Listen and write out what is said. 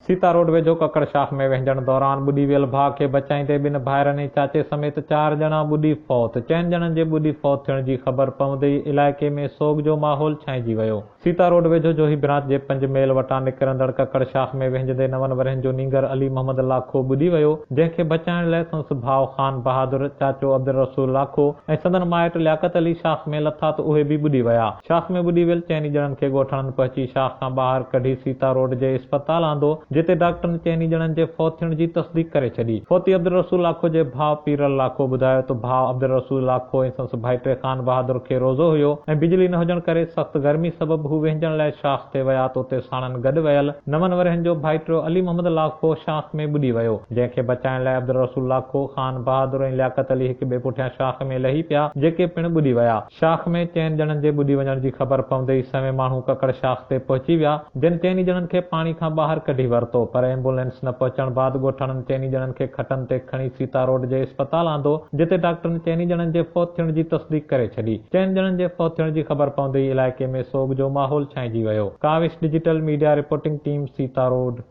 Sita road ويجهو ڪڪڙ شاخ ۾ وهنجڻ دوران ٻڏي ويل ڀاء کي بچائيندي ٻن ڀائرن ۽ چاچي سميت چار ڄڻا ٻڏي فوت، چئن ڄڻن جي ٻڏي فوت ٿيڻ جي خبر پوندي ئي علائقي ۾ سوڳ جو ماحول ڇانئجي ويو. سيتا روڊ ويجهو جوهي برانچ جي پنج ميل وٽان نڪرندڙ ڪڪڙ شاخ ۾ وهنجندي نون ورهين جو نينگر علي محمد لاکو ٻڏي ويو، جنهن کي بچائڻ لاء سندس ڀاء خان بهادر، چاچو عبدالرسول لاکو ۽ سندن مائٽ لياقت علي شاخ ۾ لٿا ته اهي به ٻڏي ويا. شاخ ۾ ٻڏي ويل چئني ڄڻن کي ڳوٺاڻن پهچي شاخ کان ٻاهر ڪڍي سيتا روڊ جي اسپتال آندو، جتي ڊاڪٽرن چئني ڄڻن جي فوت ٿيڻ جي تصديق ڪري ڇڏي. فوتي عبدالرسول لاکو جي ڀاء پيرل لاکو ٻڌايو ته ڀاء عبدالرسول لاکو ۽ سندس ڀائٽي خان بهادر کي روزو هيو ۽ بجلي نه هجڻ ڪري سخت گرمي سبب هو وهنجڻ لاء شاخ تي ويا ته اتي ساڻن گڏ ويل نون ورهين جو ڀائٽيو علي محمد لاکو شاخ ۾ ٻڏي ويو، جنهن کي بچائڻ لاء عبدالرسول لاکو، خان بهادر ۽ لياقت علي هڪ ٻئي پٺيان شاخ ۾ لهي پيا، جيڪي پڻ ٻڏي ويا. شاخ ۾ چئن ڄڻن جي ٻڏي وڃڻ جي خبر پوندي ئي سوين ماڻهو ڪڪڙ شاخ تي پهچي ويا، جن چئني ڄڻن کي پاڻي کان ٻاهر ڪڍي ورتو، پر ايمبولينس نه پهچڻ بعد ڳوٺاڻن چئني ڄڻن کي کٽن تي کڻي سيتا روڊ جي اسپتال آندو، جتي ڊاڪٽرن چئني ڄڻن جي فوت ٿيڻ جي تصديق ڪري ڇڏي. چئن ڄڻن جي فوت ٿيڻ جي خبر پوندي ئي علائقي ۾ سوڳ جو ماحول ڇانئجي ويو. Kawish digital media reporting team Sita road.